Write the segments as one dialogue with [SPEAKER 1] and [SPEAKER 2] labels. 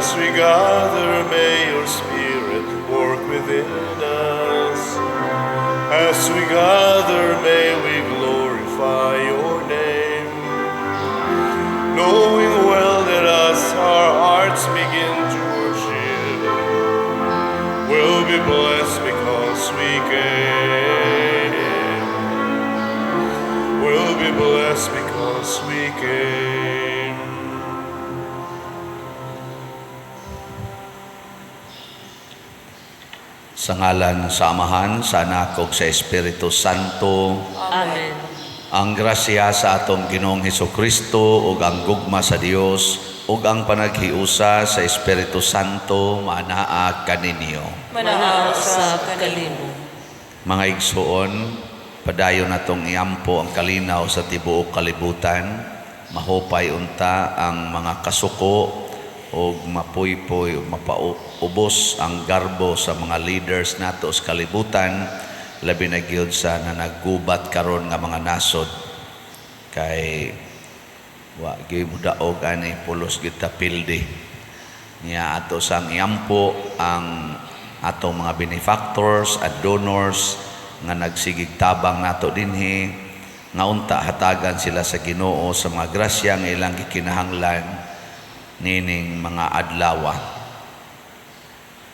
[SPEAKER 1] As we gather, may your Spirit work within us. As we gather, may we glorify your name. Knowing well that as our hearts begin to worship, we'll be blessed because we came. We'll be blessed because we came.
[SPEAKER 2] Sa ngalan sa Amahan, sa Anak ug sa Espiritu Santo.
[SPEAKER 3] Amen.
[SPEAKER 2] Ang grasya sa atong Ginoong Hesukristo ug ang gugma sa Dios ug ang panaghiusa sa Espiritu Santo maanaa kaninyo.
[SPEAKER 3] Manaa usab kanimo.
[SPEAKER 2] Mga igsuon, padayon natong iampo ang kalinaw sa tibuok kalibutan. Mahupay unta ang mga kasuko ug mapuypoy ug mapaubos ang garbo sa mga leaders nato sa kalibutan, labi na gyud sa nanaggubat karon nga mga nasod, kay wa gyud modaog ani, pulos gyud ta pildi niya. Ato sang iampo ang atong mga benefactors at donors nga nagsigig tabang nato dinhi, nga unta hatagan sila sa Ginoo sa mga grasya nga ilang gikinahanglan nining mga adlawa.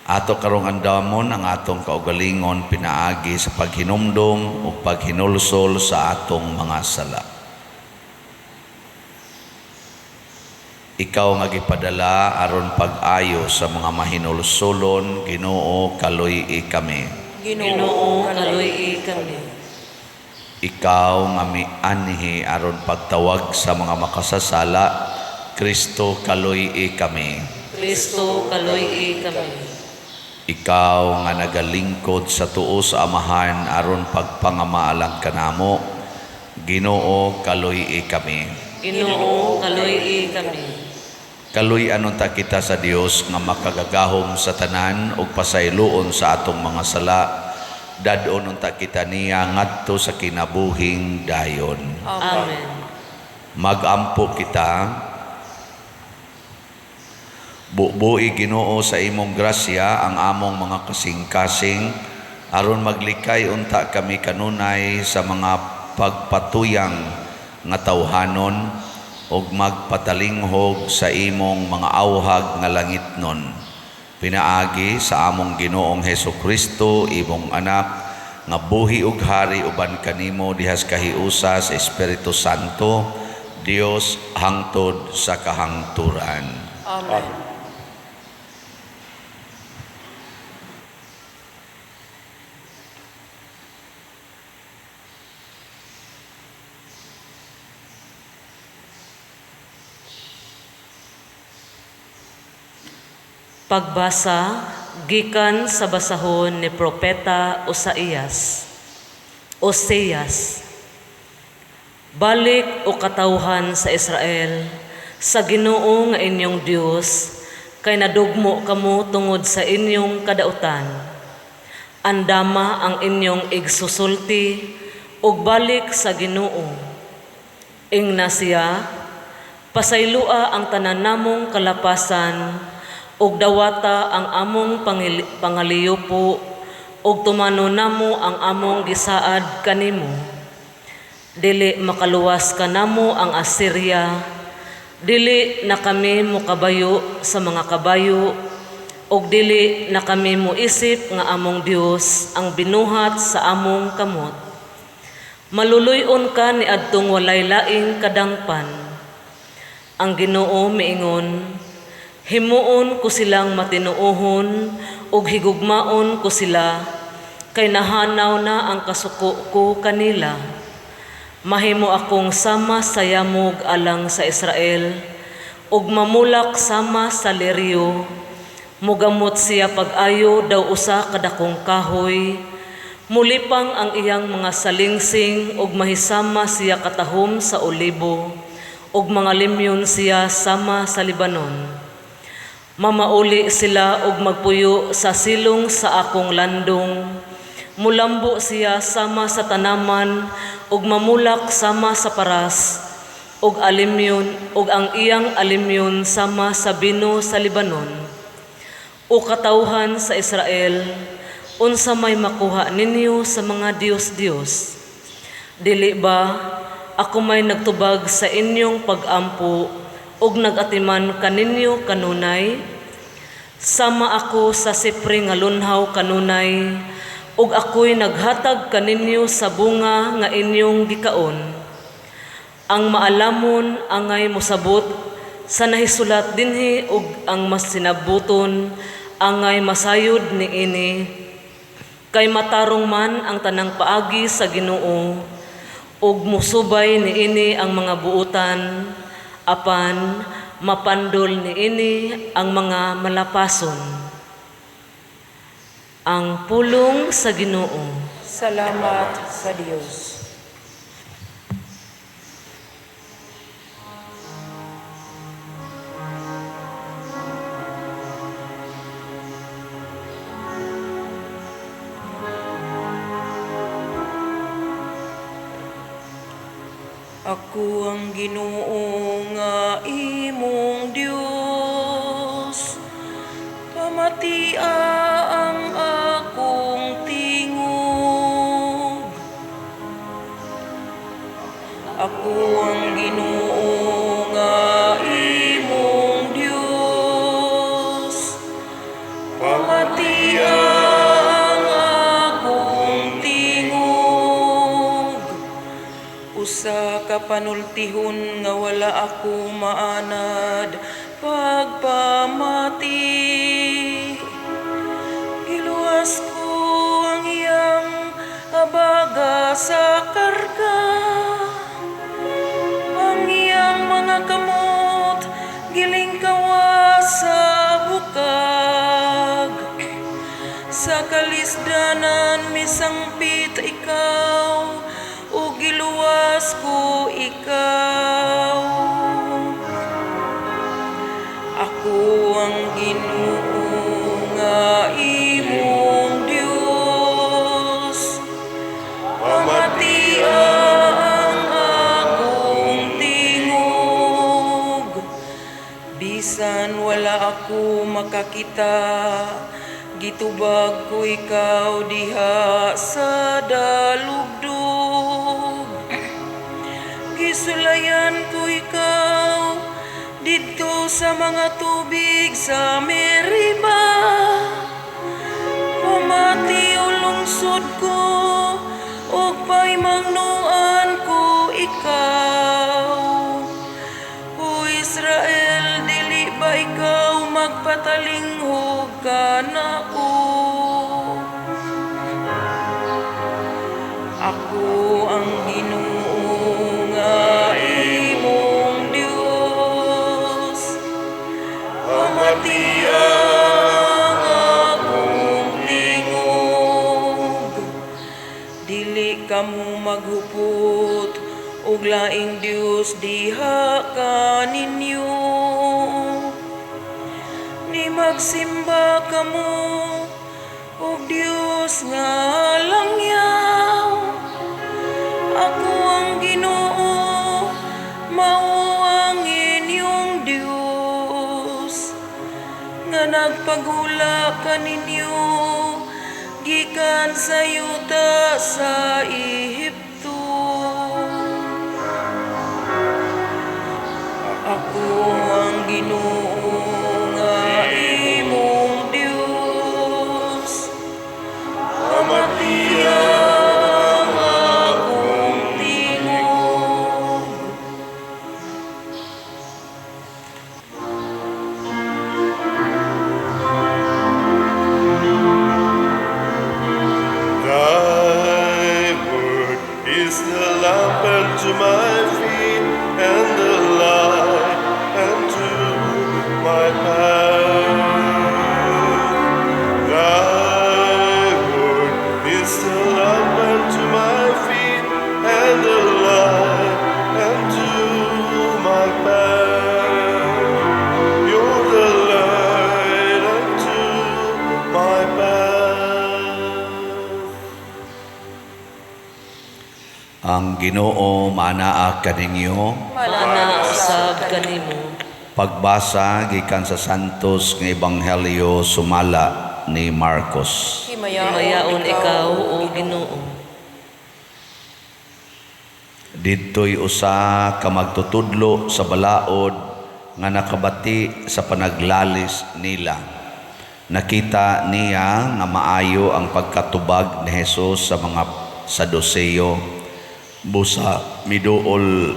[SPEAKER 2] Ato karong andamon ang atong kaugalingon pinaagi sa paghinumdom o paghinulsol sa atong mga sala. Ikaw nga gipadala aron pag-ayo sa mga mahinulsolon, Ginoo, kaluy-i kami.
[SPEAKER 3] Ginoo, kaluy-i kami.
[SPEAKER 2] Ikaw nga mianhi aron pagtawag sa mga makasasala, Kristo, kaluy-i kami.
[SPEAKER 3] Kristo, kaluy-i kami.
[SPEAKER 2] Ikaw nga nagalingkod sa tuo sa Amahan aron pagpangamaalang kanamo, Ginoo, kaluy-i kami.
[SPEAKER 3] Ginoo, kaluy-i kami.
[SPEAKER 2] Kaluy-an unta kita sa Dios nga makagagahom sa tanan ug pasayloon sa atong mga sala. Dad-on unta kita niya ngadto sa kinabuhing dayon.
[SPEAKER 3] Amen.
[SPEAKER 2] Magampo kita. Bubuhi, Ginoo, sa imong grasya ang among mga kasing-kasing aron maglikay unta kami kanunay sa mga pagpatuyang nga tawhanon ug magpatalinghog sa imong mga awhag nga langitnon. Pinaagi sa among Ginoong Hesukristo, imong anak, nga buhi ug hari uban kanimo dihas kahiusa sa Espiritu Santo, Dios hangtod sa kahangturan.
[SPEAKER 3] Amen. Pagbasa gikan sa basahon ni Propeta Osaías. Oseas. Balik o katawhan sa Israel sa Ginoo nga inyong Dios, kay nadugmo kamo tungod sa inyong kadautan. Andama ang inyong igsusulti ug balik sa Ginoo. Ingna siya, pasaylua ang tanan namong kalapasan ug dawata ang among pangaliyupo ug tumano namo ang among gisaad kanimo. Dili makaluwas kanamo ang Assyria, dili na kami mokabayo sa mga kabayo, ug dili na kami moisip nga among Dios ang binuhat sa among kamot. Maluluy-on ka niadtong walay laing kadangpan. Ang Ginoo miingon, himuon ko silang matinuohon ug higugmaon ko sila, kay nahanaw na ang kasuko ko kanila. Mahimo akong sama sa yamog alang sa Israel, ug mamulak sama sa liryo. Mugamot siya pag-ayo daw usa ka dakong kahoy. Mulipang ang iyang mga salingsing ug mahisama siya katahom sa olibo, ug mga limyon siya sama sa Lebanon. Mamauli sila og magpuyo sa silong sa akong landong. Mulambo siya sama sa tanaman ug mamulak sama sa paras. ug alimyon ug ang iyang alimyon sama sa bino sa Lebanon. O katawhan sa Israel, unsa may makuha ninyo sa mga dios-dios? Dili ba ako may nagtubag sa inyong pag-ampo ug nag-atiman kaninyo kanunay? Sama ako sa sipre nga lunhaw kanunay, ug ako'y naghatag kaninyo sa bunga nga inyong gikaon. Ang maalamon angay mosabot sa nahisulat dinhi ug ang mas sinabuton angay masayod niini. Kay matarong man ang tanang paagi sa Ginoo ug musubay niini ang mga buutan, apan mapandol niini ang mga malapason. Ang pulong sa Ginoo.
[SPEAKER 4] Salamat sa Dios. Ako ang Ginoo nga imong Dios. Pamatia ang akong tingog. Ako ang Ginoo nga imong Dios. Pamatia ang akong tingog. Usa ka panultihon nga wala ako maanad pagpamati. Giluwas ko ang iyang abaga sa karga. Ang iyang mga kamot gilingkawa sa bukag. Sa kalisdanan misangpit ikaw, ug giluwas ko ikaw. Ako ang Ginoo nga imong Dios. Pamatia ang akong tingog. Bisan wala ako makakita, gitubag ko ikaw diha sa dalugdog. Gisulayan ko ikaw didto sa mga tubig sa Meriba. Pamati o lungsod ko, ug paimangnoan ko ikaw. O Israel, dili ba ikaw magpatalinghog kanako? Ako ang Ginoo nga imong Dios. Pamatia ang akong tingog. Dili kamo maghupot og laing Dios diha kaninyo. Ni magsimba kamo og Dios nga langyaw. Ako ang Ginoo, mao ang inyong Dios, nga nagpaghula kaninyo gikan sa yuta sa Ehipto. Ako ang Ginoo nga imong Dios. Pamatia ang akong tingog.
[SPEAKER 1] Thy word is the lamp unto my feet and the light unto
[SPEAKER 2] Ang Ginoo maanaa kaninyo.
[SPEAKER 3] Maana usab kanimo.
[SPEAKER 2] Pagbasa gikan sa Santos nga Ebanghelyo sumala ni Marcos.
[SPEAKER 3] Himayaon ikaw, o Ginoo.
[SPEAKER 2] Didto'y usa ka magtutudlo sa balaod nga nakabati sa panaglalis nila. Nakita niya nga maayo ang pagkatubag ni Jesus sa mga Saduseo. Busa miduol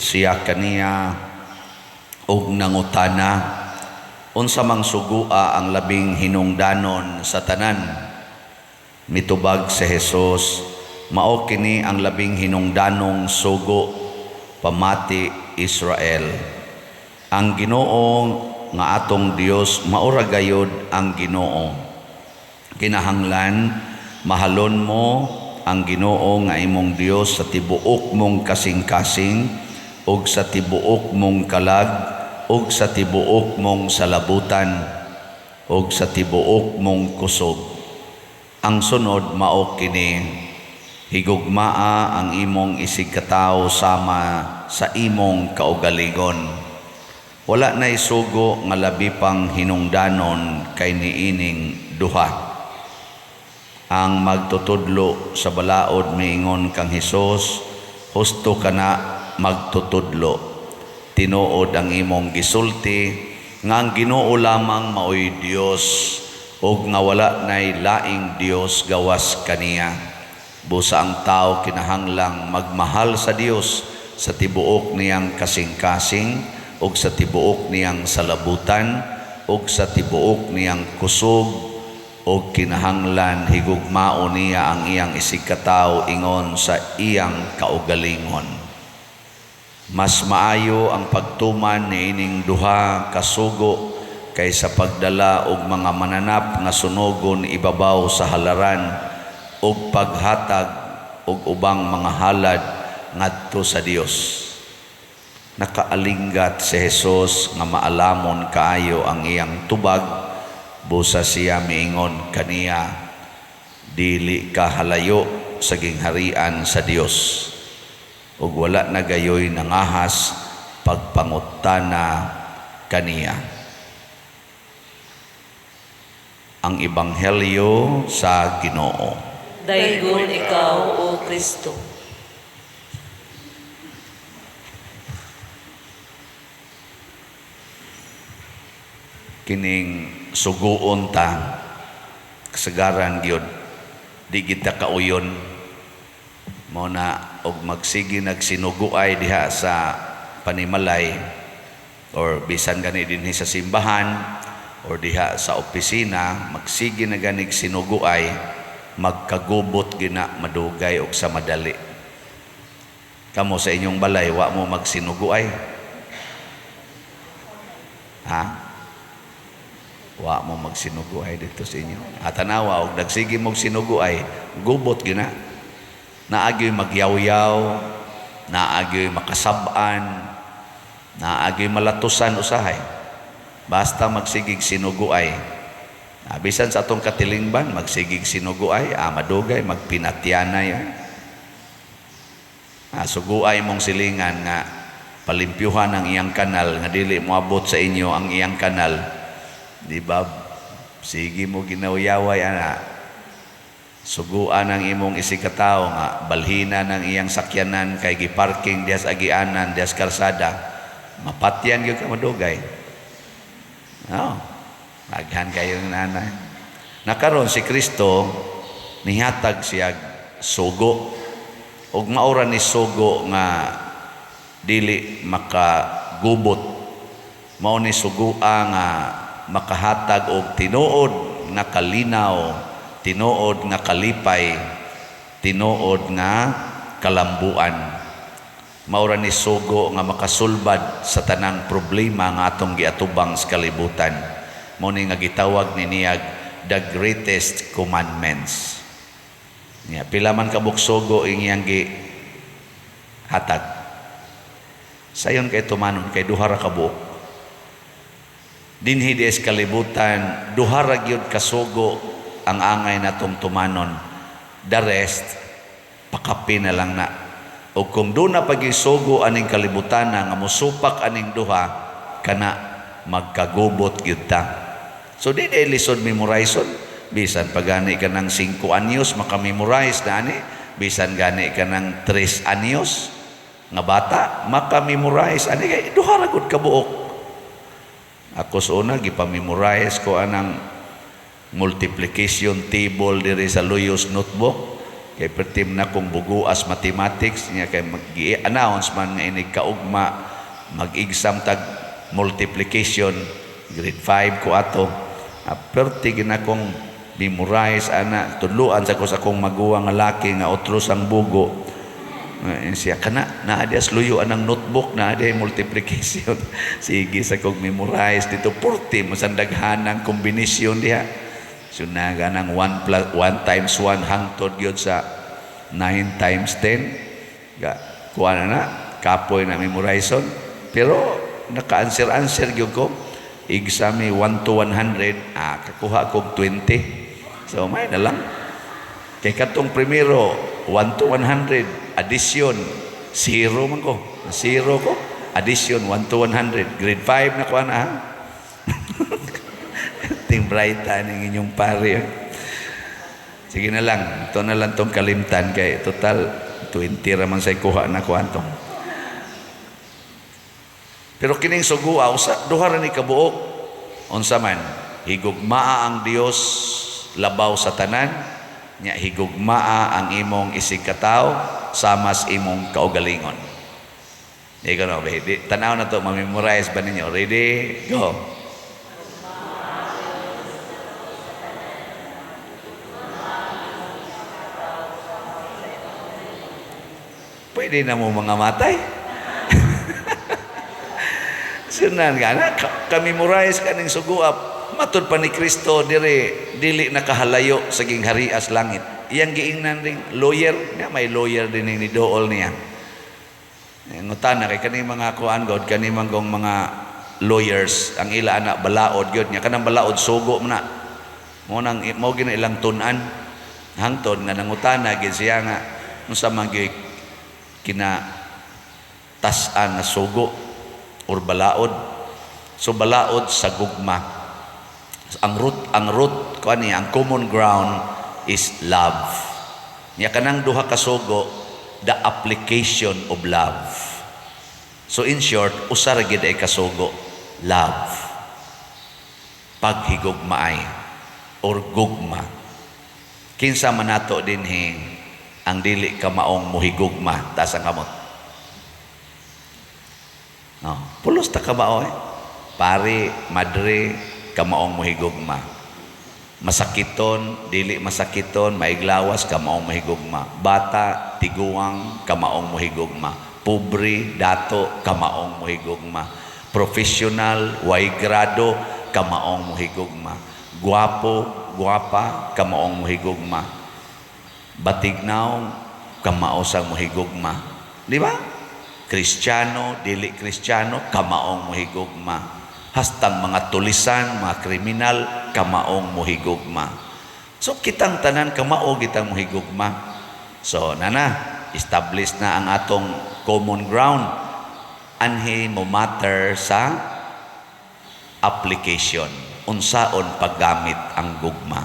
[SPEAKER 2] siya kaniya og nangutana, unsa mang sugua ang labing hinungdanon sa tanan? Mitubag si Jesus, mao kini ang labing hinungdanong sugo, pamati Israel. Ang Ginoo nga atong Dios mao ra gayud ang Ginoo. Kinahanglan mahalon mo ang Ginoo nga imong Dios sa tibuok mong kasing-kasing ug sa tibuok mong kalag ug sa tibuok mong salabutan ug sa tibuok mong kusog. Ang sunod mao kini, higugmaa ang imong isigkatawo sama sa imong kaugalingon. Wala na isugo nga labi pang hinungdanon kay niining duha. Ang magtutudlo sa balaod miingon kang Hesus, husto ka na magtutudlo. Tinuod ang imong gisulti nga ang Ginoo lamang maoy Dios ug nga wala nay laing Dios gawas kaniya. Busa ang tao kinahanglang magmahal sa Dios sa tibuok niyang kasing-kasing ug sa tibuok niyang salabutan ug sa tibuok niyang kusog, ug kinahanglan higugmao niya ang iyang isigkatawo ingon sa iyang kaugalingon. Mas maayo ang pagtuman niining duha ka sugo kaysa pagdala og mga mananap nga sunogon ibabaw sa halaran ug paghatag og ubang mga halad ngadto sa Dios. Nakaalinggat si Jesus nga maalamon kaayo ang iyang tubag, busa siya miingon kaniya, dili ka halayo sa gingharian sa Dios. Ug wala na gayoy nangahas pagpangutana kaniya. Ang Ebanghelyo sa Ginoo.
[SPEAKER 3] Daygon ikaw, O Kristo.
[SPEAKER 2] Kining suguon ta kasagaran gyud di kita kauyon mo na og magsige nagsinuguay diha sa panimalay or bisan gani dinhi sa simbahan or diha sa opisina, magsige na ganig sinuguay, magkagubot gina madugay og sa madali. Kamo sa inyong balay, wa mo magsinuguay? Ha? Wa mo magsinuguay dito sa inyo. At tanawa, og nagsige mog sinuguay, gubot gina. Naagyo'y magyawyaw, naagyo'y makasab-an, naagyo'y malatusan usahay. Basta magsigig sinuguay. Bisan sa atong katilingban, magsigig sinuguay, madugay, magpinatyanay. Suguay mong silingan nga palimpyuhan ang iyang kanal, nga dili moabot sa inyo ang iyang kanal. Di ba? Sige mo ginawyaway, ana. Suguan ang imong isigkatawo nga balhina ng iyang sakyanan kay giparking diha sa agianan, diha sa kalsada. Mapatyan gyud ka madugay. No. Aghan kayo ng nanay. Nakaron si Kristo nihatag siya sugo. Ug maura ni sugo nga dili makagubot. Mao ni sugua nga makahatag og tinuod nga kalinaw, tinuod nga kalipay, tinuod nga kalambuan. Maura ni sugo nga makasulbad sa tanang problema nga atong giatubang sa kalibutan. Mao ni nga gitawag ni niyag the greatest commandments. Nya pila man ka sugo iyang gihatag. Sayon kay tumanon kay duha ra ka buok. Dinhi di sa kalibutan duha ra gyud ka sugo ang angay natong tumanon. The rest pakapi na lang na. O kung duna pagisugo aning kalibutan nga musupak aning duha, kana magkagubot gyud ta. So di day lisod memorizon. Bisan pa gani ka ng 5 anyos maka-memorize na ani, bisan gani ka ng 3 anyos nga bata maka-memorize ani kay duha ra gud ka buok. Ako sa una gipa-memorize ko anang multiplication table diri sa Luyos notebook kay pertim na kong buguas mathematics niya, kay mag-announce man nga inig kaugma mag-exam tag multiplication. Grade 5 ko ato. Perti gina kong memorize ana, tudluan sa ko sa akong maguwang nga laki nga otros ang bugo. Siya kana naa diya sa luyo anang notebook na diya multiplication. Sige sa kong memorize dito, purti masandaghan ang kombinasyon diha. So naga ng 1 plus 1 times 1 hangtod gyud sa 9 times 10. Ga kuha na na, kapoy na memorizon. Pero naka-answer-answer gyud ko. Exam 1 to 100, kakuha kog 20. So may na lang. Kay katong primero 1 to 100 addition, 0 man ko. 0 ko. Addition 1 to 100. Grade 5 na ko ana ha. Ting brighta ning inyong pare. Sige na lang, ito na lang tong kalimtan kay total 20 raman say kuha na ko antong. Pero kining sugua usa duha ra ni kabuok. Unsa man, higugmaa ang Dios labaw sa tanan, nya higugmaa ang imong isig katawo samas imong kaugalingon. Di ko no, di, tanaw na to, ma-memorize ba ninyo? Ready? Go. Pwede na mo mga matay. Sunan ka na, kamemorize ka ning suguap. Matud pa ni Kristo dire, dili nakahalayo sa gingharias langit. Iyang giingnan ring lawyer, nga may lawyer din ni dool niya. Ngutana kay kani mga kuan god, kani man gong mga lawyers, ang ila ana balaod gyud nya, kanang balaod sugo man na. Mo nang mao gina ilang tun-an. Hangtod nga nangutana gid siya nga unsa man gyud kina tas-an nga sugo or balaod. So balaod sa gugma. Ang root kuan niya, ang common ground is love. Nya kanang duha ka sugo, the application of love. So in short, usa ra gid ay kasugo, love. Paghigugmaay or gugma. Kinsa man nato dinhi ang dili ka maong muhigugma, taas ang kamot. No, pulos ta ka mao eh. Pare, madre, kamaong muhigugma. Masakiton, dili masakiton, maiglawas, kamaong muhigugma. Bata, tiguang, kamaong muhigugma. Pobre, dato, kamaong muhigugma. Professional, way grado, kamaong muhigugma. Guwapo, guwapa, kamaong muhigugma. Batignaw, kamao sang muhigugma. Di ba? Kristiyano, dili Kristiyano, kamaong muhigugma. Hastang mga tulisan, mga kriminal, kamaong muhigugma. So kitang tanan kamao gitang muhigugma. So nana, establish na ang atong common ground. Anhi mo matter sa application. Unsaon paggamit ang gugma.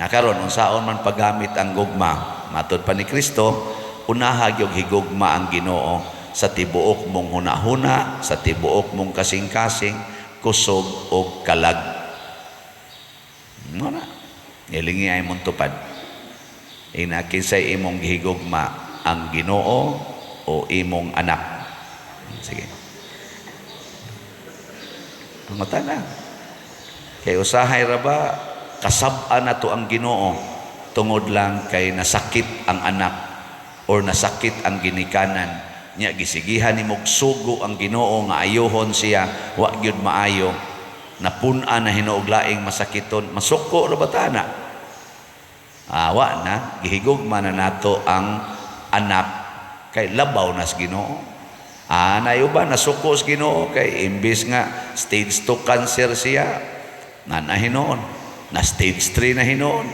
[SPEAKER 2] Nakaron unsaon man paggamit ang gugma? Matod pa ni Kristo, unaha gyud higugma ang Ginoo sa tibuok mong hunahuna, sa tibuok mong kasing-kasing, kusog og kalag. Mo na. Ilingi ay mong tupad. Ina kinsay imong gihigugma, ang Ginoo o imong anak? Sige. Pangutana na. Kay usahay ra ba kasab-an na to ang Ginoo tungod lang kay nasakit ang anak or nasakit ang ginikanan nya, gisigihan ni sugo ang Ginoo nga ayohon siya, wa gyud maayo, napun-an na hinuog laing masakiton, masuko ra ba ta na? Wa na gihigugma na nato ang anak kay labaw na sa Ginoo. Nayo ba nasuko sa Ginoo kay imbis nga stage 2 cancer siya, na hinuon na stage 3 na hinuon.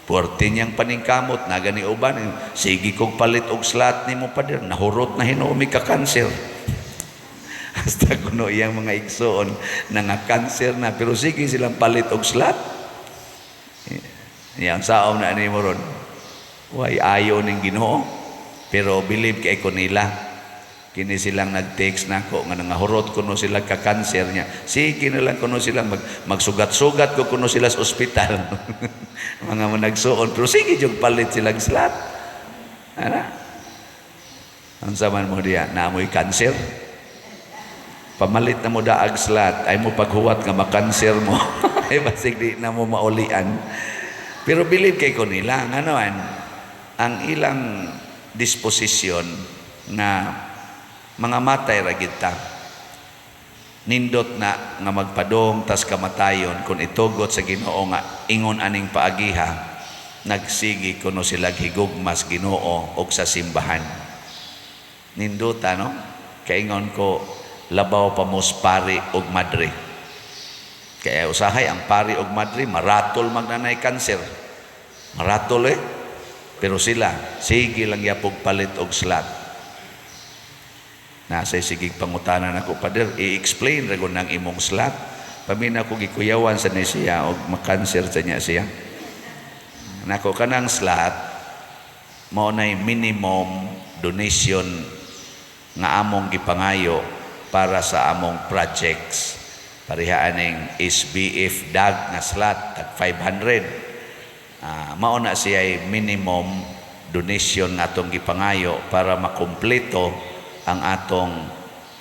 [SPEAKER 2] Puwerte niyang paningkamot, nagani uban, sige kog palit og slot nimo, pader, nahurot na hinuon mi ka-cancer. Hasta kuno iyang mga igsoon nga cancer na, pero sige silang palit og slot. Yan saom na nimo ron. Way ayo ning Ginoo. Pero believe kay ko nila. Kini silang nag-text nako nga nangahurot kuno sila ka-cancer niya. Sige na lang kuno sila magsugat-sugat ko kuno sila sa ospital. Mga mo nagsuon, pero sige jud palit silang slot. Ana? Unsa man mo diya, naamoy cancer? Pamalit na mo daag slot, ay mo paghuwat nga makanser mo. Ay basig di na mo maulian. Pero believe kay ko nila, nga naman, ang ilang disposisyon na mga matay ra gid ta. Nindot na nga magpadong tas kamatayon kung itugot sa Ginoo nga ingon aning paagiha, nagsigi kuno sila higugmas Ginoo og sa simbahan. Nindota, no? Kaingon ko, labaw pa mos pari og madre. Kaya usahay ang pari og madre maratol magnanay kanser. Maratol eh. Pero sila sige lang yapog palit og slot. Nasa sige pangutanan ako, "Pader, i-explain ra ng imong slot." Pamina ko gikuyawan sa ni siya og makanser sa niya siya. Nako, kanang slot mao nay minimum donation nga among gipangayo para sa among projects. Pareha aning SBF DAG nga slot tag 500. Mao na siya ay minimum donation nga atong gipangayo para makumpleto ang atong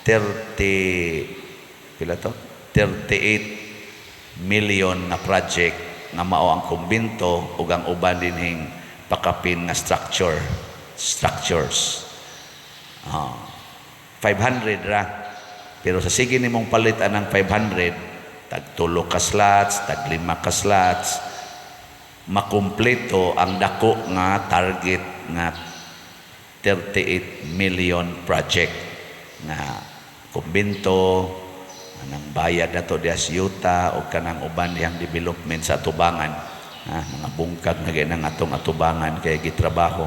[SPEAKER 2] 30, pila to? 38 million na project nga mao ang kumbinto ug ang uban dinhing pakapin nga structures. 500 ra. Pero sa sige nimong palit anang 500, tag tulo ka slots, tag lima ka slots, makumpleto ang dako nga target nga 38 million project nga kumbinto, anang bayad na to diya sa yuta o kanang uban dihang development sa atubangan. Mga bungkag na gay atong atubangan kay gitrabaho.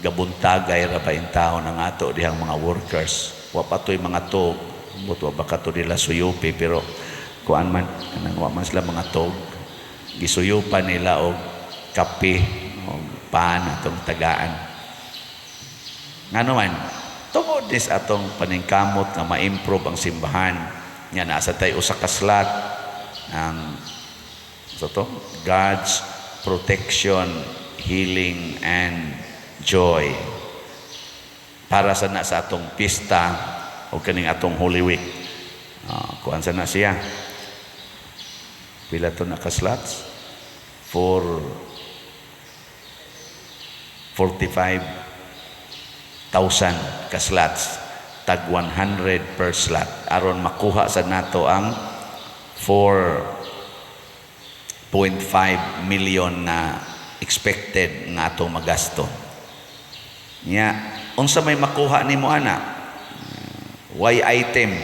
[SPEAKER 2] Gabuntagay ra ba in tao ng ato dihang mga workers. Wa pa to'y mga tog. But wa baka to nila suyupi, pero kuan man kanang wa man sila mga tog. Gisuyupan nila og kape og pan atong tagaan. Ngano man, tungod dis atong paningkamot nga ma-improve ang simbahan nga nasa tay usa ka slot ang so to God's protection, healing and joy para sa na sa atong pista o kaning atong Holy Week. Kuan sa na siya, pila to naka slots? 4 45,000 ka slots, tag 100 per slot, aron makuha sa nato ang 4.5 million na expected nga atong magasto. Nya unsa may makuha nimo ana? Why item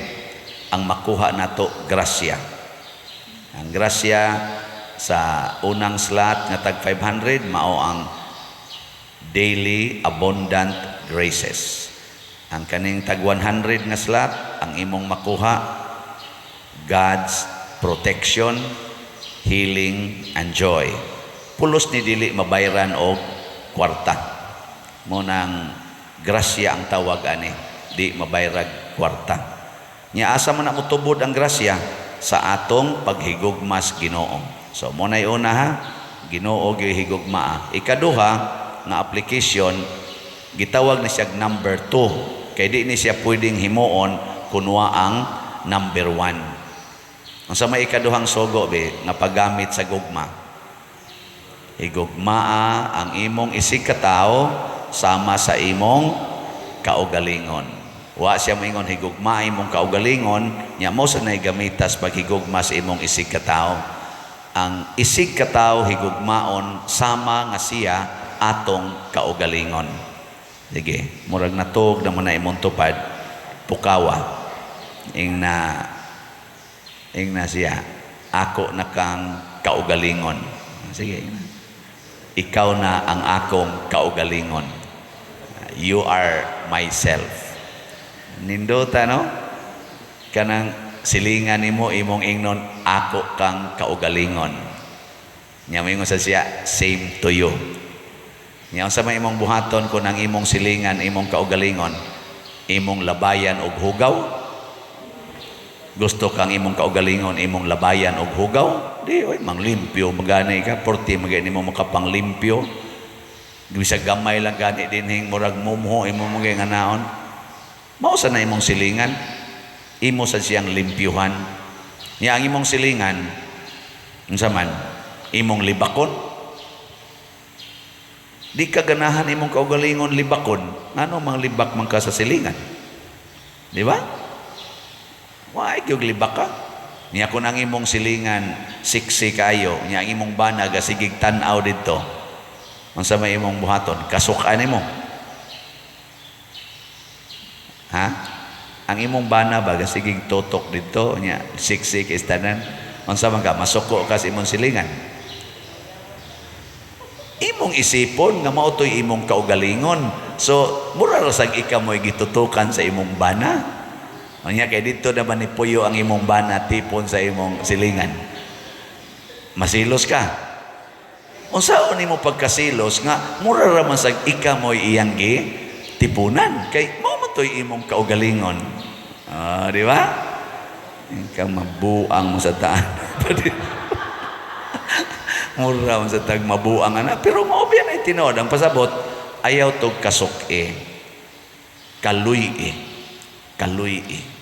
[SPEAKER 2] ang makuha nato? Grasya. Ang grasya sa unang slot nga tag 500 mao ang daily abundant graces. Ang kaning tag 100 nga slot, ang imong makuha, God's protection, healing and joy. Pulos ni dili mabayran og kwarta. Mo nang grasya ang tawag ani, di mabayrag kwarta. Nya asa man na motubod ang grasya? Sa atong paghigugmas Ginoo. So mo nay una ha, Ginoo gyud higugmaa. Ikaduha nga application, gitawag ni siya number 2 kay di ni siya pwedeng himuon kun wa ang number 1. Unsa may ikaduhang sugo be nga paggamit sa gugma? Higugmaa ang imong isig katawo sama sa imong kaugalingon. Wa siya moingon higugmaa imong kaugalingon, nya mo sa nay gamitas paghigugma sa imong isig katawo. Ang isig katawo higugmaon sama nga siya atong kaugalingon. Sige, murag natug na mo na imong tupad, pukawa. Ing na siya, "Ako na kang kaugalingon." Sige, ing na. Ikaw na ang akong kaugalingon. You are myself. Nindota, no? Kanang silingan nimo, imong ingnon, "Ako kang kaugalingon." Nya moingon sa siya, "Same to you." Nya unsa may imong buhaton kung ang imong silingan imong kaugalingon? Imong labayan og hugaw? Gusto kang imong kaugalingon imong labayan og hugaw? Di oy, manglimpyo magani ka, porti magani mo makapanglimpyo. Bisag gamay lang gani dinhing murag mumho imo mo nga naon. Mao sa na imong silingan. Imo sa siyang limpyuhan. Nya ang imong silingan unsa man? Imong libakon? Di ka ganahan imong kaugalingon libakon, ngano mang libak man ka sa silingan? Di ba? Why gyud libak ka? Niya kung ang imong silingan sexy kayo, niya ang imong bana gasigig tan-aw didto. Unsa may imong buhaton? Kasukan nimo. Ha? Ang imong bana ba gasigig tutok didto, nya sexy kay tanan. Unsa man ka, masuko ka sa imong silingan? Imong isipon nga mao to'y imong kaugalingon. So, mura ra sag ikaw mo'y gitutukan sa imong bana. Unya kay didto naman ni puyo ang imong bana tipon sa imong silingan. Masilos ka. Unsaon nimo pagkasilos nga mura ra man sag ikaw mo'y iyang gi tipunan kay mao man to'y imong kaugalingon. Ah, di ba? Ikaw mabuang mo sa taan. Mura man sa tag mabuang ana, pero mao biya na tinuod ang pasabot, ayaw tog kasuk-i. Kaluy-i. Kaluy-i.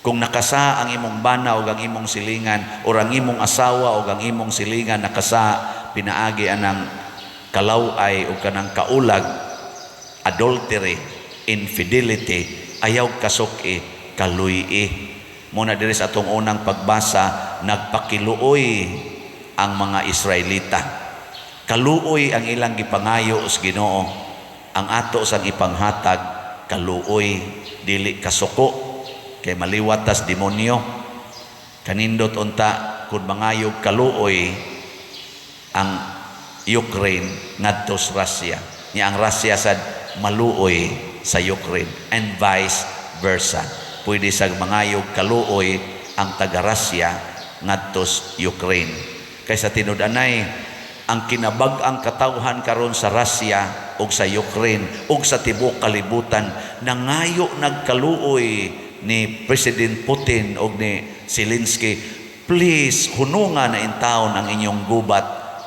[SPEAKER 2] Kung nakasa ang imong bana o ang imong silingan o ang imong asawa o ang imong silingan nakasa pinaagi anang kalaway o kanang kaulag, adultery, infidelity, ayaw kasuk-i, kaluy-i. Muna diri sa atong unang pagbasa, nagpakiluoy ang mga Israelita. Kaluoy ang ilang gipangayo sa Ginoo. Ang ato sang ipanghatag, kaluoy, dili kasuko kay maliwat tas demonyo. Kanindot unta kung mangayog kaluoy ang Ukraine ngadto sa Russia. Nya ang Russia sad maluoy sa Ukraine and vice versa. Pwede sa mangayog kaluoy ang taga Russia ngadto sa Ukraine. Kaysa tinud-anay ang kinabag-ang katawhan karon sa Russia ug sa Ukraine ug sa tibuok kalibutan, nangayo nagkaluoy ni President Putin ug ni Zelensky, "Please, hununga na intawon ang inyong gubat,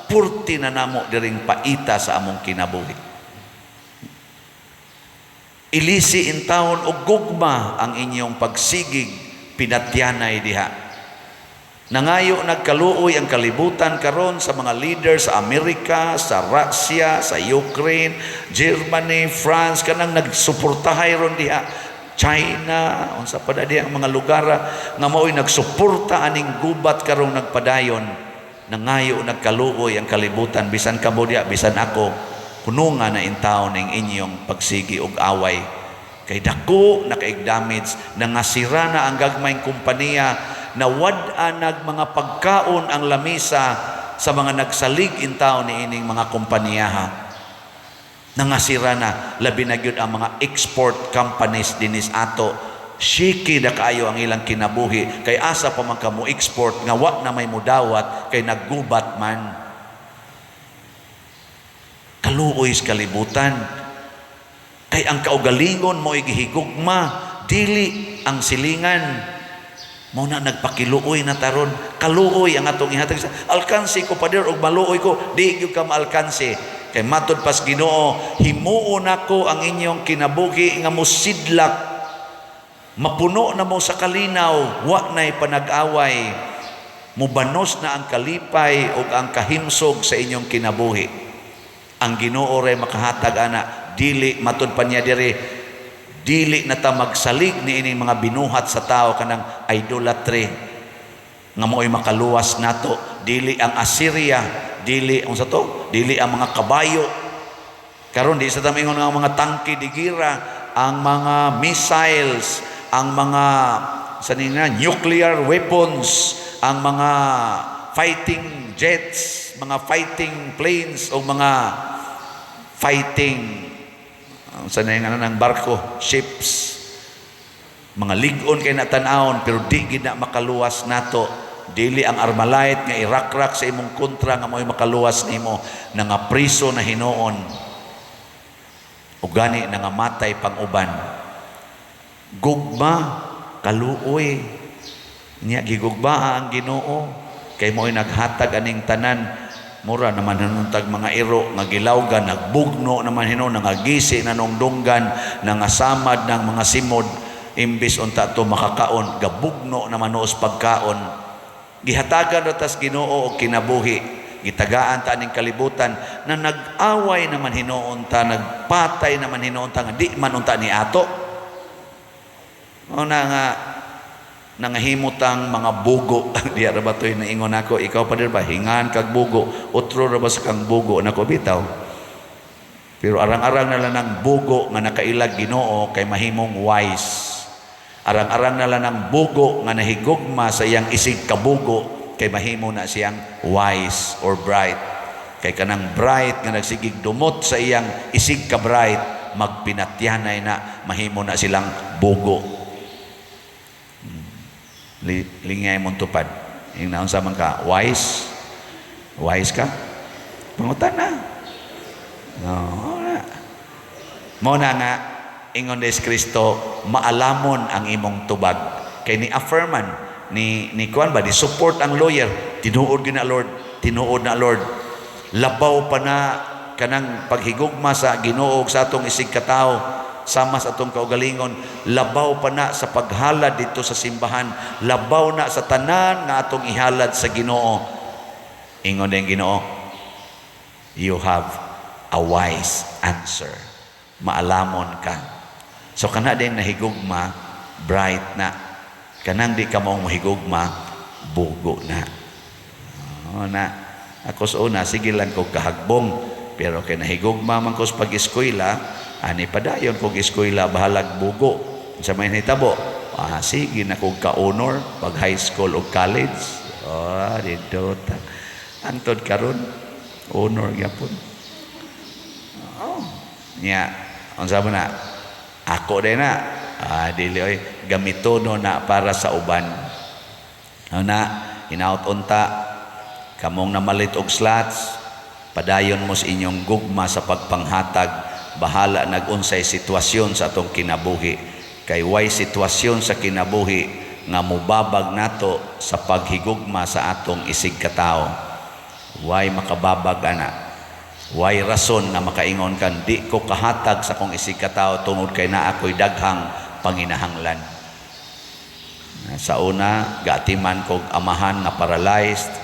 [SPEAKER 2] purti na namo diring paita sa among kinabuhi. Ilisi intawon og gugma ang inyong pagsigig pinatyanay diha." Nangayo nagkaluoy ang kalibutan karon sa mga leaders sa Amerika, sa Russia, sa Ukraine, Germany, France, kanang nagsuportahay ron diha. China, unsa pa diha ang mga lugar nga mao'y nagsuporta aning gubat karong nagpadayon. Nangayo nagkaluoy ang kalibutan, bisan kamo diha, bisan ako, hununga na intawon ning inyong pagsigi og away. Kay dako nakaig damage, nangasira na ang gagmayng kompanya, nawad-an nag mga pagkaon ang lamisa sa mga nagsalig intaw ni ining mga kompanya. Nangasira na, labi na gyud ang mga export companies dinis ato. Shaky na kaayo ang ilang kinabuhi kay asa pa man ka mo export nga wa na may mudawat kay naggubat man. Kaluoy sa kalibutan. Kay ang kaugalingon mo gihigugma, dili ang silingan. Mao na nagpakiluoy na taron, kaluoy ang atong ihatag sa alkansi ko, pader, og maluoy ko, di gyud ka maalkansi. Kay matud pas Ginoo, himuon nako ang inyong kinabuhi nga mosidlak. Mapuno na mo sa kalinaw, wa na'y panag-away. Mubanos na ang kalipay ug ang kahimsog sa inyong kinabuhi. Ang Ginoo ray makahatag ana, dili matud pa niya diri, dili na ta magsalig ni ining mga binuhat sa tao kanang idolatry nga mo'y makaluwas nato, dili ang Assyria, dili unsa to, dili ang mga kabayo. Karon di sa tamingon nga mga tangke de gira, ang mga missiles, ang mga sa nina nuclear weapons, ang mga fighting jets, mga fighting planes o mga fighting sa na yung ano ng barko, ships. Mga lig-on kay na tan-awon, pero di gid na makaluwas nato. Dili ang Armalite nga irakrak sa imong kontra nga mo'y makaluwas nimo, nga priso na hinuon. O gani nangamatay pang uban. Gugma, kaluoy. Nya gigugmaa ang Ginoo kay mo'y naghatag aning tanan. Mura naman hinuntag mga iro nga gilawgan, nagbugno naman hinuon, nangagisi na nung dunggan, nangasamad ng mga simod, imbis unta to makakaon, gabugno naman noos pagkaon. Gihatagan ra tas Ginoo og kinabuhi, gitagaan ta aning kalibutan na nag-away naman hinuon ta, nagpatay naman hinuon ta, nga di man unta ni ato. O na nga nangahimutang mga bugo. Diya ra ba to'y naingon ako, ikaw pa ba hingan kag bugo, otro ra ba sa kang bugo nako bitaw. Pero arang-arang na lang ng bugo nga nakailag Ginoo kay mahimong wise. Arang-arang na lang ng bugo nga nahigugma sa iyang isig kabugo kay mahimo na siyang wise or bright. Kay kanang bright nga nagsigig dumot sa iyang isig ka bright, magpinatyanay na, mahimo na silang bugo. Lingay mong tupad. Yung naunsa man ka, wise? Wise ka? Pangutan na. No, na. Mo na nga, ingon des Kristo, maalamon ang imong tubag. Kay ni affirman, ni kuan ba, di support ang lawyer, tinuod gyud na Lord, tinuod na Lord. Labaw pa na kanang paghigugma sa Ginoo sa atong isig katawo, sama sa atong kaugalingon, labaw pa na sa paghalad dito sa simbahan, labaw na sa tanan nga atong ihalad sa Ginoo. Ingon din Ginoo, you have a wise answer. Maalamon ka. So kana din nahigugma, bright na. Kanang di ka mong mahigugma, bugo na. Oh, na. Ako sa una, sige lang ko kahagbong. Pero kay nahigugma man ko sa pag-eskwela, ani padayon kog eskwela, bahalag bugo. Sa may nahitabo, sige na kog ka-honor pag high school o college. Oh, dito ta. Antod karon, honor gyapon. Oh, nya, unsa man na? Ako din na. Dili oy, gamitono na para sa uban. Ano na, hinaut unta kamong namalit og slots, padayon mo sa inyong gugma sa pagpanghatag, bahala nagunsay sitwasyon sa atong kinabuhi. Kay way sitwasyon sa kinabuhi nga mubabag nato sa paghigugma sa atong isig katawo. Way makababag ana. Way rason nga makaingon kan di ko kahatag sa akong isig katawo tungod kay naa ako'y daghang panginahanglan. Sa una, gaatiman kog amahan nga paralyzed,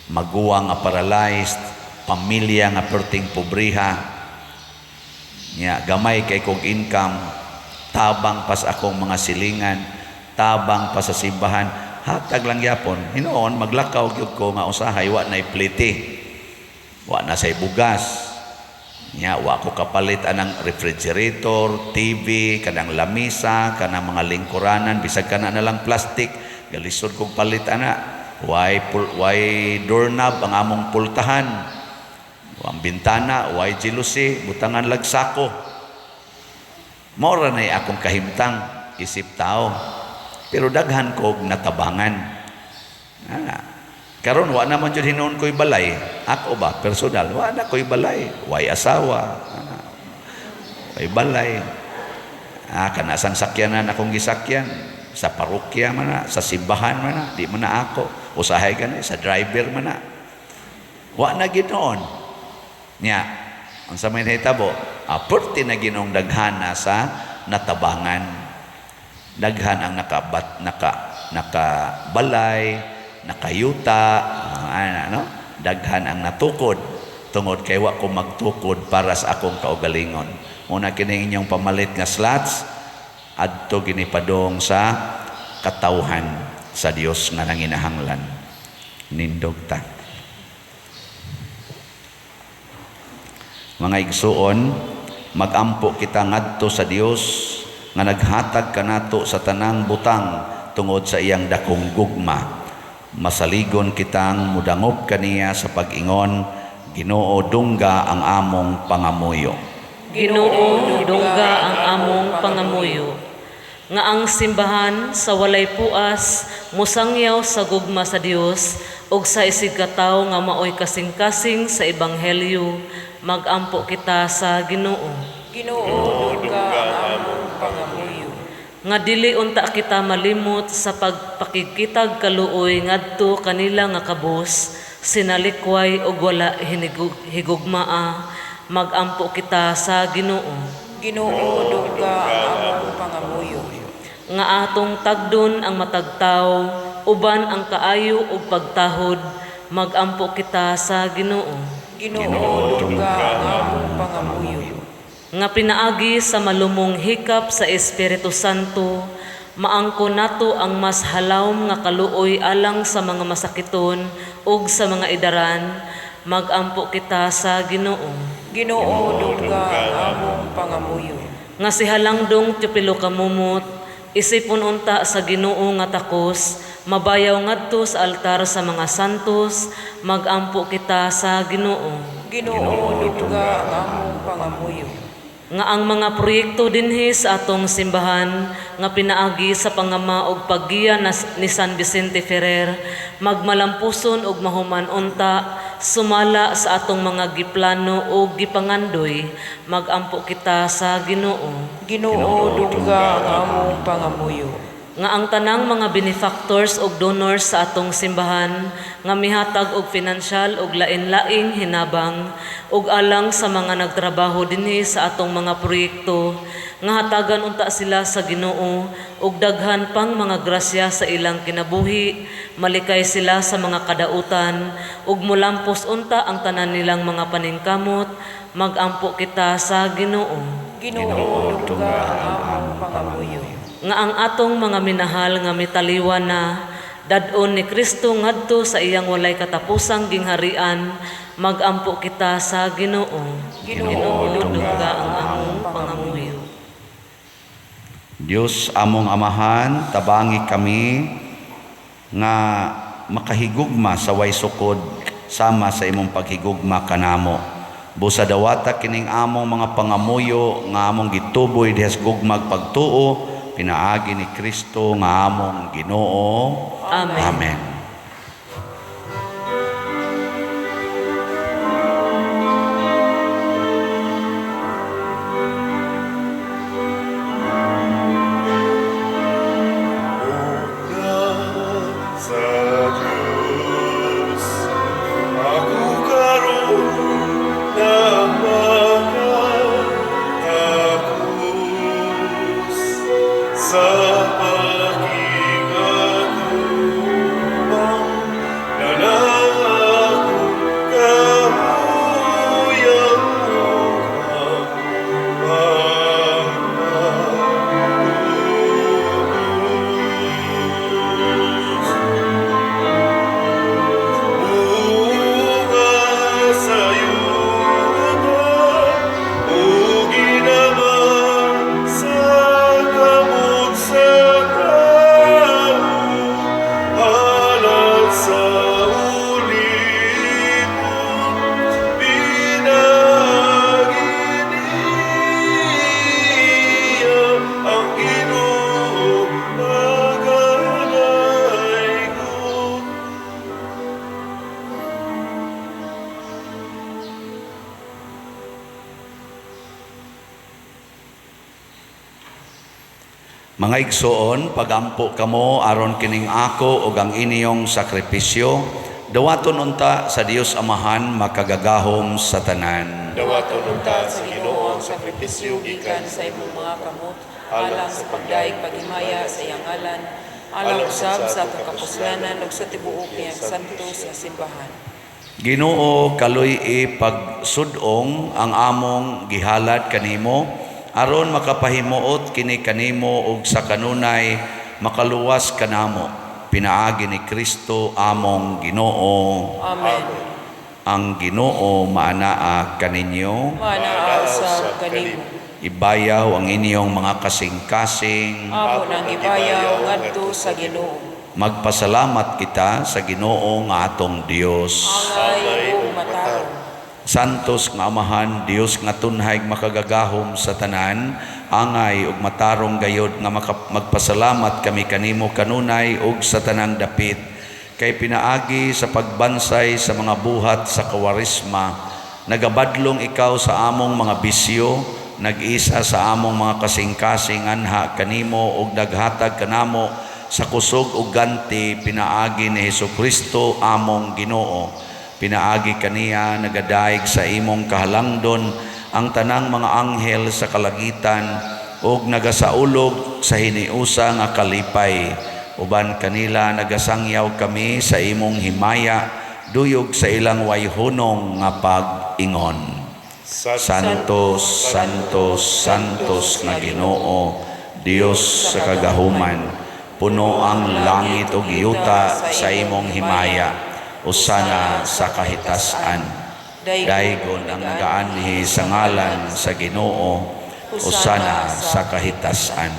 [SPEAKER 2] maguwang nga paralyzed, pamilya nga perting pobriha. Nya gamay kay kog income, tabang pas akong mga silingan, tabang pa sa simbahan, hatag lang yapon. Hinuon maglakaw gyud ko nga usahay wa nay plite. Wa na say bugas. Nya wa ko kapalit anang refrigerator, TV, kanang lamisa, kanang mga lingkuranan, bisag kana na lang plastic, galisod kog palit ana. Way doorknob ang among pultahan. Ang bintana, way jealousy, butangan lagsako. Mora na akong kahimtang isip tao. Pero daghan kog natabangan. Karon wa naman jud hinuon ko'y balay. Ako ba personal, wa na ko'y balay, way asawa. Way balay. Kana sang sakyanan akong gisakyan sa parokya man na, sa simbahan man na, di man na ako. Usahay gani sa driver man na. Wa na ginoon. Nya, unsa may nahitabo? Perti na Ginoong daghana sa natabangan. Daghan ang nakabalay, nakayuta, ano? Daghan ang natukod tungod kay wa ko magtukod para sa akong kaugalingon. Muna kini inyong pamalit nga slots adto ginipadong sa katawhan sa Dios nga nanginahanglan. Nindog ta. Mga igsuon, magampo kita ngadto sa Dios nga naghatag kanato sa tanang butang tungod sa iyang dakong gugma. Masaligon kitang mudangop kaniya sa pag-ingon, Ginoo, dungga ang among pangamuyo.
[SPEAKER 3] Ginoo, dungga ang among pangamuyo. Nga ang simbahan sa walay puas mosangyaw sa gugma sa Dios ug sa isigkatawo nga maoy kasing-kasing sa ebanghelyo, magampo kita sa Ginoo.
[SPEAKER 4] Ginoo, dungga ang among pangamuyo.
[SPEAKER 3] Nga dili unta kita malimot sa pagpakigkitag kaluoy ngadto kanila nga kabos sinalikway ug wala higugmaa, magampo kita sa Ginoo.
[SPEAKER 4] Ginoo, dungga ang among pangamuyo.
[SPEAKER 3] Nga atong tagdon ang matag tawo uban ang kaayo ug pagtahod, magampo kita sa Ginoo.
[SPEAKER 4] Ginoo, dungga ang among pangamuyo.
[SPEAKER 3] Nga pinaagi sa malumong hikap sa Espiritu Santo, maangko nato ang mas halawom nga kaluoy alang sa mga masakiton ug sa mga idaran, magampo kita sa Ginoo.
[SPEAKER 4] Ginoo, dungga ang among pangamuyo.
[SPEAKER 3] Nga si Halangdong Teofilo Camomot, isipon unta sa Ginoo nga takos, mabayaw ngadto sa altar sa mga santos, magampo kita sa Ginoo.
[SPEAKER 4] Ginoo, dungga ang among pangamuyo.
[SPEAKER 3] Nga ang mga proyekto dinhi sa atong simbahan nga pinaagi sa pangama og paggiya ni San Vicente Ferrer magmalampuson og mahuman unta sumala sa atong mga giplano og gipangandoy, magampo kita sa Ginoo.
[SPEAKER 4] Ginoo, dungga ang among pangamuyo.
[SPEAKER 3] Nga ang tanang mga benefactors og donors sa atong simbahan nga mihatag og pinansyal og lain-laing hinabang ug alang sa mga nagtrabaho dinhi sa atong mga proyekto, nga hatagan unta sila sa Ginoo og daghan pang mga grasya sa ilang kinabuhi, malikay sila sa mga kadautan ug molampos unta ang tanan nilang mga paningkamot, magampo kita sa Ginoo.
[SPEAKER 4] Ginoo, dungga ang among pangamuyo.
[SPEAKER 3] Nga ang atong mga minahal nga mitaliwan na dad-on ni Kristo ngadto sa iyang walay katapusang gingharian, magampo kita sa Ginoo.
[SPEAKER 4] Ginoo,
[SPEAKER 3] dungga ang among pangamuyo.
[SPEAKER 2] Dios among Amahan, tabangi kami nga makahigugma sa way sukod sama sa imong paghigugma kanamo. Busa dawata kining among mga pangamuyo nga among gituboy diha sa gugmag pagtuo, pinaagi ni Kristo nga among Ginoo.
[SPEAKER 3] Amen.
[SPEAKER 2] Amen.
[SPEAKER 1] Sa Diyos, ako karon nagmakatakos sa pakig-atubang dala akong kahuyang ug ang pagpatubos. Bunga sa yuta, ug ginama sa kamot sa tawo, halad sa ulipon, pinaagi niya ang Ginoo magadaygon.
[SPEAKER 2] Mga igsoon, pagampo kamo aron kining ako ug ang inyong sakripisyo, dawaton unta sa Dios Amahan makagagahom sa tanan.
[SPEAKER 1] Dawaton unta
[SPEAKER 4] sa
[SPEAKER 1] sa
[SPEAKER 4] Ginoo
[SPEAKER 1] Ginoo
[SPEAKER 4] ang
[SPEAKER 1] ang sakripisyo
[SPEAKER 4] gikan
[SPEAKER 1] gikan
[SPEAKER 4] sa imong mga kamot alang sa pagdayeg paghimaya sa iyang ngalan, alang usab sa atong kapuslanan ug sa tibuok niyang santos nga simbahan.
[SPEAKER 2] Ginoo, kaluy-i pagsud-ong ang among gihalad kanimo aron makapahimuot kini kanimo ug sa kanunay makaluwas kanamo, pinaagi ni Kristo among Ginoo.
[SPEAKER 4] Amen.
[SPEAKER 2] Ang Ginoo maanaa kaninyo.
[SPEAKER 4] Maanaa usab kanimo.
[SPEAKER 2] Ibayaw ang inyong mga kasing-kasing.
[SPEAKER 4] Amo nang gibayaw ngadto sa Ginoo.
[SPEAKER 2] Magpasalamat kita sa Ginoo nga atong Dios.
[SPEAKER 4] Angay ug matarong.
[SPEAKER 2] Santos nga Amahan, Dios nga tunhay makagagahom sa tanan, angay ug matarong gayod nga magpasalamat kami kanimo kanunay ug sa tanang dapit, kay pinaagi sa pagbansay sa mga buhat sa kawarisma, nagabadlong ikaw sa among mga bisyo, nag-isa sa among mga kasing-kasing anha kanimo ug naghatag kanamo sa kusog ug ganti pinaagi ni Hesukristo among Ginoo. Pinaagi kaniya nagadaig sa imong kahalangdon ang tanang mga anghel sa kalangitan ug nagasaulog sa hiniusa nga kalipay. Uban kanila nagasangyaw kami sa imong himaya, duyog sa ilang wayhunong nga pag-ingon. Santos, Santos, Santos nga Ginoo, Dios sa kagahuman, puno ang langit ug yuta sa imong himaya, usana sa kahitasan. Daygon ang nagaanhi sa ngalan sa Ginoo, usana sa kahitasan.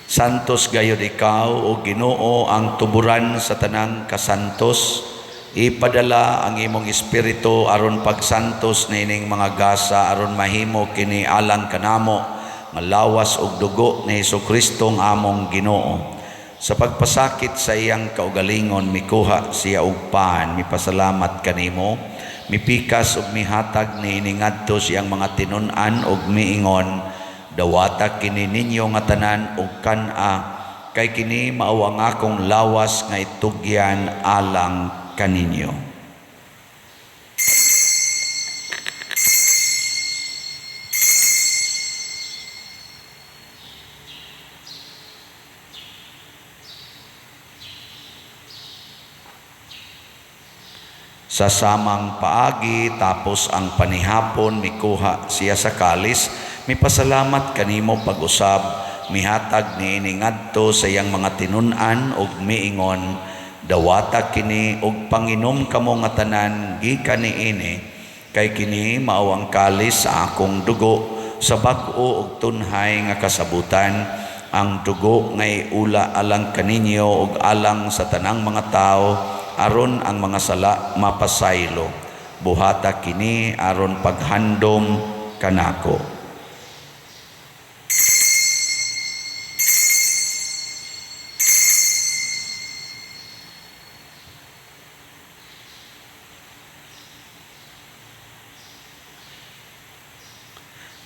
[SPEAKER 2] Santos gayud ikaw o Ginoo ang tuburan sa tanang kasantos. Ipadala ang imong espiritu aron pagsantos niining mga gasa aron mahimo kini alang kanamo nga lawas ug dugo ni Hesukristo ang among Ginoo. Sa pagpasakit sa iyang kaugalingon mikuha siya og pan, mipasalamat kanimo, mipikas ug mihatag niini ngadto siyang mga tinun-an ug miingon, dawata kini ninyo nga tanan ug kan-a, kay kini mao ang akong lawas nga itugyan alang kaninyo. Sa samang paagi, tapos ang panihapon, mikuha siya sa kalis, mipasalamat kanimo pag-usab, mihatag niini ngadto sa iyang mga tinun-an ug miingon, dawata kini ug panginom kamo nga tanan gikan niini, kay kini mao ang kalis sa akong dugo sa bag-o ug tunhay nga kasabutan, ang dugo nga iula alang kaninyo ug alang sa tanang mga tawo aron ang mga sala mapasaylo. Buhata kini aron paghandom kanako.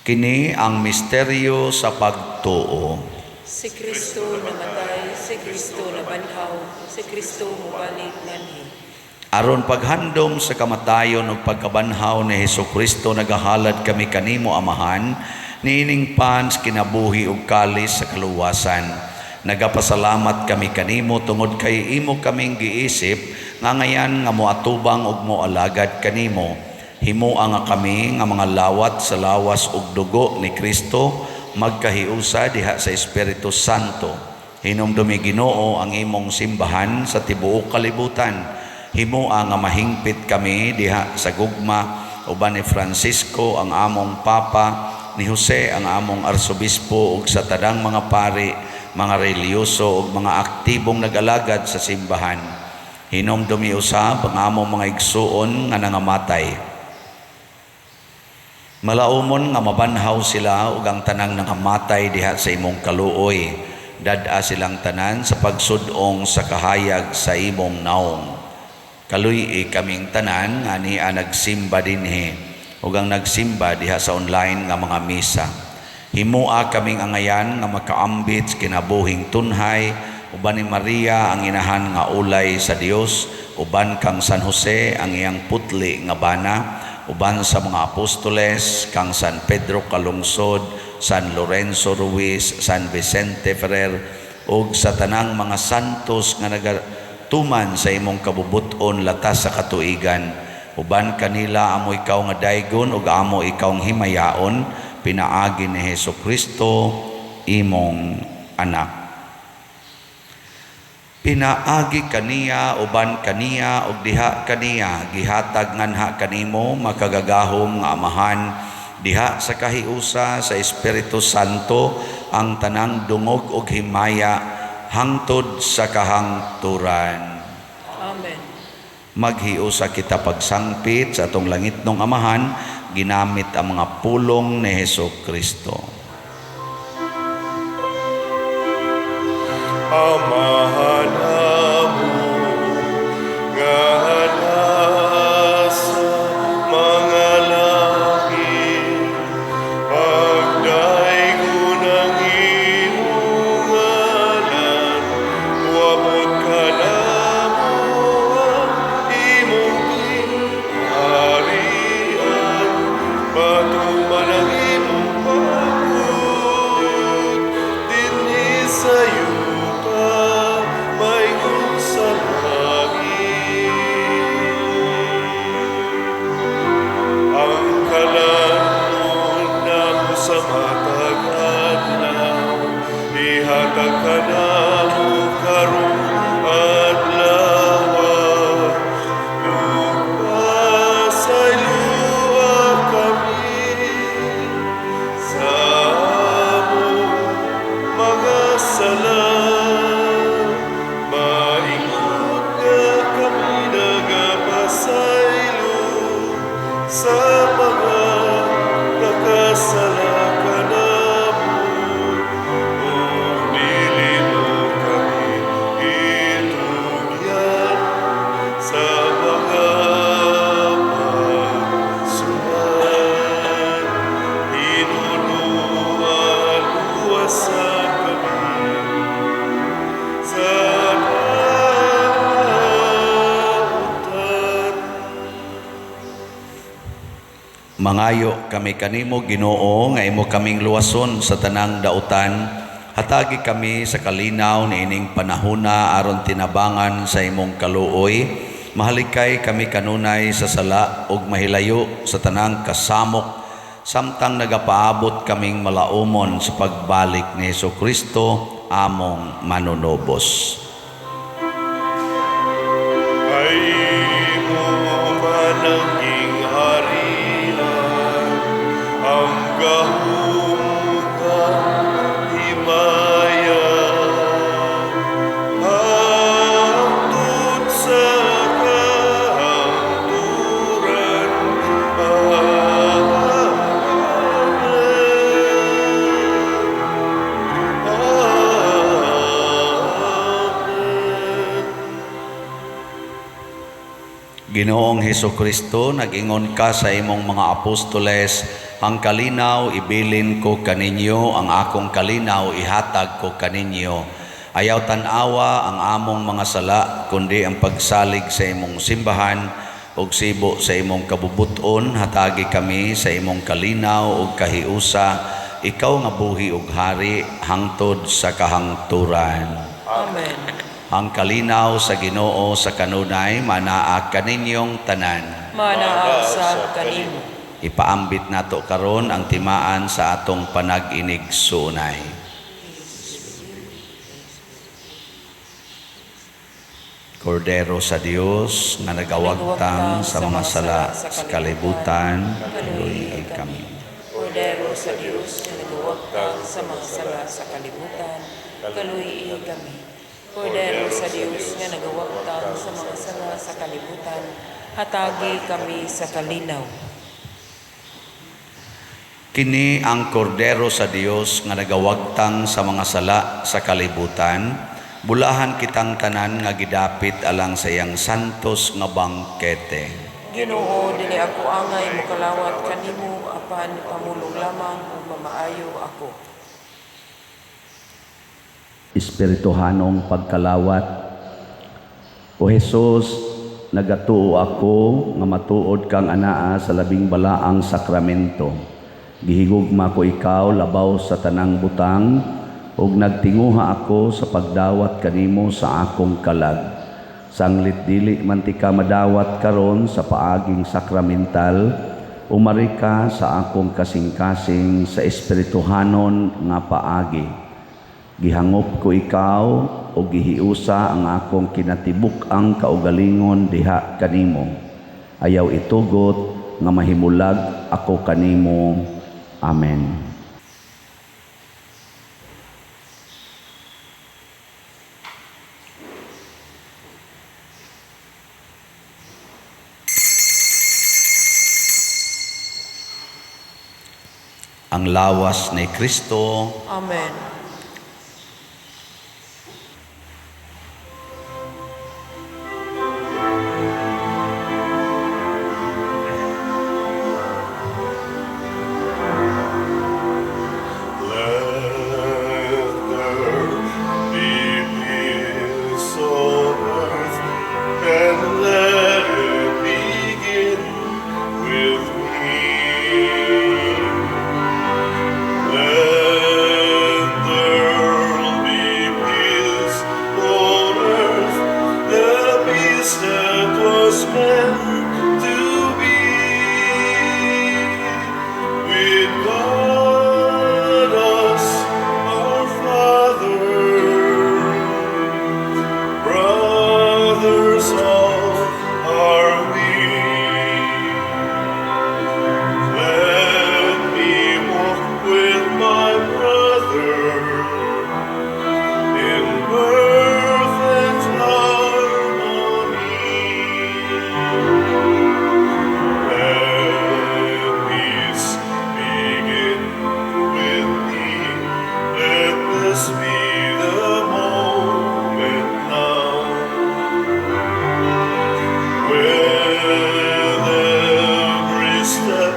[SPEAKER 2] Kini ang misteryo sa pagtuo.
[SPEAKER 4] Si Kristo namatay, si Kristo nabanhaw, si Kristo mobalik nganhi.
[SPEAKER 2] Aron paghandom sa kamatayon ug pagkabanhaw ni Hesukristo, nagahalad kami kanimo Amahan, niining pans kinabuhi ug kalis sa kaluwasan. Nagapasalamat kami kanimo tungod kay imo kaming giisip nga ngayan nga moatubang ug moalagad kanimo. Himoa nga kami nga mga lawat sa lawas ug dugo ni Kristo magkahiusa diha sa Espiritu Santo. Hinumdumi Ginoo ang imong simbahan sa tibuok kalibutan. Himoa nga mahingpit kami diha sa gugma uban ni Francisco ang among Papa, ni Jose ang among Arsobispo ug sa tanang mga pari, mga relihiyoso ug mga aktibong nag-alagad sa simbahan. Hinumdumi usab ang among mga igsuon nga nangamatay. Malaumon nga mabanhaw sila ug ang tanang nangamatay diha sa imong kaluoy. Dad-a silang tanan sa pagsud-ong sa kahayag sa imong naong. Kaluy-i kaming tanan nga ania nagsimba dinhi ug ang nagsimba diha sa online nga mga misa. Himoa kaming angayan nga makaambit sa kinabuhing tunhay uban ni Maria ang inahan nga ulay sa Dios, uban kang San Jose ang iyang putli nga bana, uban sa mga apostoles kang San Pedro Calungsod, San Lorenzo Ruiz, San Vicente Ferrer ug sa tanang mga santos nga nagatuman sa imong kabubuton latas sa katuigan. Uban kanila amo ikaw nga daygon ug amo ikaw nga himayaon, pinaagi ni Hesukristo imong anak. Pinaagi kaniya, uban kaniya, ug diha kaniya, gihatag nganha kanimo makagagahom nga amahan, Diha sa kahiusa sa Espiritu Santo ang tanang dungog ug himaya hangtod sa kahangturan.
[SPEAKER 4] Amen.
[SPEAKER 2] Maghiusa kita pagsangpit sa atong langitnong Amahan ginamit ang mga pulong ni Hesus Kristo.
[SPEAKER 1] Amahan amo nga nasa mga langit, pagdaygon ang imong ngalan, moabot kanamo ang imong gingharian, matuman ang imong pagbuot dinhi sa yuta maingon sa langit. Ang kalanon namo sa matag adlaw, ihatag kanamo karong adlaw, ug pasayloa kami sa among mga sala, maingon nga kami nagapasaylo sa mga nakasala kanamo, ug dili mo kami itugyan sa mga pagsulay. Hinunua, luwasa kami sa kalautan.
[SPEAKER 2] Mangayo kami kanimo, Ginoo, nga imo kaming luwason sa tanang dautan. Hatagi kami sa kalinaw niining panahona aron tinabangan sa imong kaluoy. Mahalikay kami kanunay sa sala ug mahilayo sa tanang kasamok samtang nagapaabot kaming malaumon sa pagbalik ni Hesus Kristo among manunubos.
[SPEAKER 1] Kay imo man ang gingharian, ang gahom ug ang himaya, hangtod sa kahangturan. Amen. Amen.
[SPEAKER 2] Ginoong Hesus Kristo, nag-ingon ka sa imong mga apostoles, "Ang kalinaw ibilin ko kaninyo, ang akong kalinaw ihatag ko kaninyo." Ayaw tan-awa ang among mga sala, kundi ang pagsalig sa imong simbahan ug sibo sa imong kabubuton, hatagi kami sa imong kalinaw ug kahiusa, ikaw nga buhi ug hari hangtod sa kahangturan.
[SPEAKER 4] Amen.
[SPEAKER 2] Ang kalinaw sa Ginoo sa kanunay manaa kaninyong tanan.
[SPEAKER 4] Manaa usab kanimo.
[SPEAKER 2] Ipaambit nato karon ang timaan sa atong panag-inigsuonay. Kordero sa Dios nga nagawagtang sa mga sala sa kalibutan, kaluoyi kami.
[SPEAKER 4] Kordero sa Dios nga nagawagtang sa mga sala sa kalibutan, kaluoyi kami. Kordero sa Dios nga nagawagtang sa mga sala sa kalibutan, hatagi kami sa kalinaw.
[SPEAKER 2] Kini ang kordero sa Dios nga nagawagtang sa mga sala sa kalibutan. Bulahan kitang tanan nga gidapit alang sa iyang santos nga bangkete.
[SPEAKER 4] Ginoo, dili ako angay mokalawat kanimo, apan pamulong lamang ug mamaayo ako.
[SPEAKER 2] Espirituhanong pagkalawat. O Hesus, nagatuo ako nga matuod kang anaa sa labing balaang sakramento. Gihigugma ko ikaw labaw sa tanang butang, ug nagtinguha ako sa pagdawat kanimo sa akong kalag. Sanglit dili man tika madawat karon sa paaging sakramental, umari ka sa akong kasing-kasing sa espirituhanon nga paagi. Gihangop ko ikaw o gihiusa ang akong kinatibuk-ang kaugalingon diha kanimo. Ayaw itugot nga mahimulag ako kanimo. Amen. Ang lawas ni Kristo.
[SPEAKER 4] Amen.
[SPEAKER 1] Let there be peace on earth, and let it begin with me. Let there be peace on earth, the peace that was meant to be. With God as our Father, brothers all are we. Let me walk with my brother in perfect harmony. Let peace begin with me. Let this be the moment now. With every step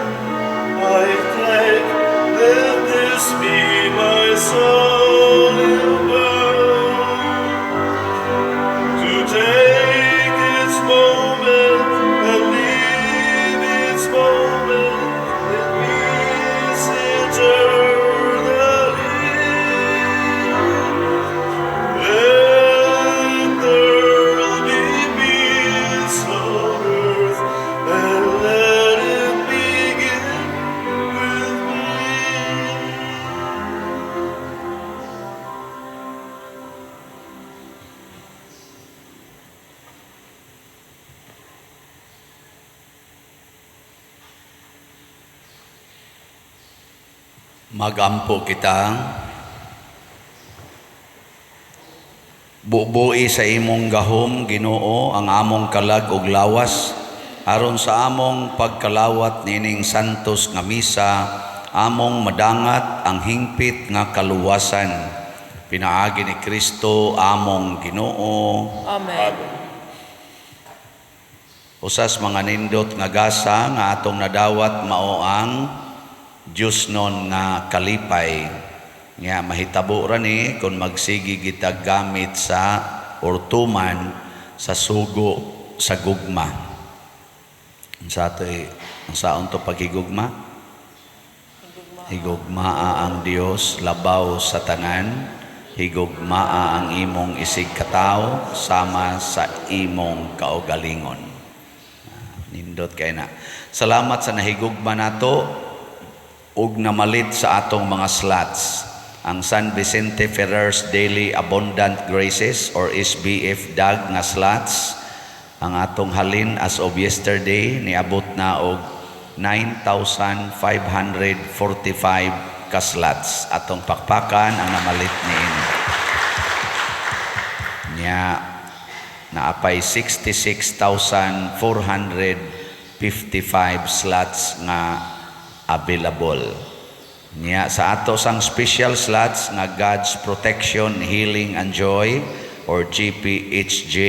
[SPEAKER 1] I take, let this be my solemn vow to take its moment and live its moment in peace eternally. Let there be peace on earth, and let it begin with me.
[SPEAKER 2] Magampo kita. Bubui sa imong gahom, Ginoo, ang among kalag ug lawas, aron sa among pagkalawat nining santos nga misa, among madangat ang hingpit nga kaluwasan. Pinaagi ni Kristo among Ginoo.
[SPEAKER 4] Amen.
[SPEAKER 2] Usas mga nindot nga gasa nga atong nadawat mao ang Diyos nun nga kalipay. Nga mahitabo ra ni kung magsigi kita gamit sa ortuman sa sugo sa gugma. Unsa to'y unsaon to paghigugma? Higugmaa ang Dios labaw sa tanan, higugmaa ang imong isig katawo sama sa imong kaugalingon. Nindot kay na. Salamat sa nahigugma nato ug namalit sa atong mga slots. Ang San Vicente Ferrer's Daily Abundant Graces or SBF DAG nga slots, ang atong halin as of yesterday niabot na og 9,545 ka slots. Atong pakpakan ang namalit niini. Nya naapay 66,455 slots nga available. Nya sa ato sang special slots nga God's Protection, Healing and Joy or GPHJ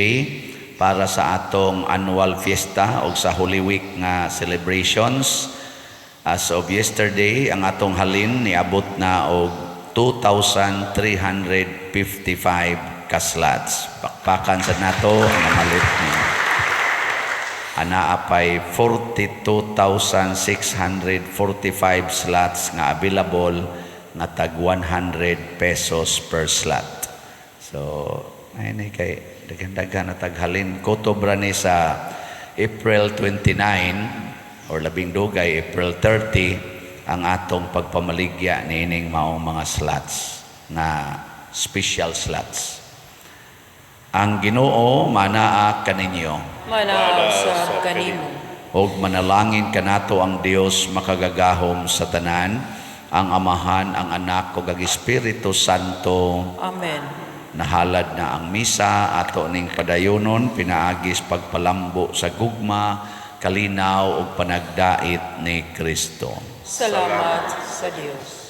[SPEAKER 2] para sa atong annual fiesta o sa Holy Week nga celebrations. As of yesterday, ang atong halin niabot na og 2,355 ka slots. Pakpakan sa nato ang namalit ni. Anaa pay 42,645 slots nga available nga tag 100 pesos per slot. So, ay ni kay daghan-daghan na taghalin. Kutob ra ni sa April 29 or labing dugay April 30 ang atong pagpamaligya niining maong mga slots nga special slots. Ang Ginoo manaa kaninyo.
[SPEAKER 4] Manaa usab kanimo.
[SPEAKER 2] Og manalangin kanato ang Dios makagagahom sa tanan, Ang Amahan, ang Anak, ug ang Espiritu Santo.
[SPEAKER 4] Amen.
[SPEAKER 2] Nahalad na ang misa, ato ning padayonon pinaagis pagpalambo sa gugma, kalinaw ug panagdait ni Kristo.
[SPEAKER 4] Salamat sa Dios.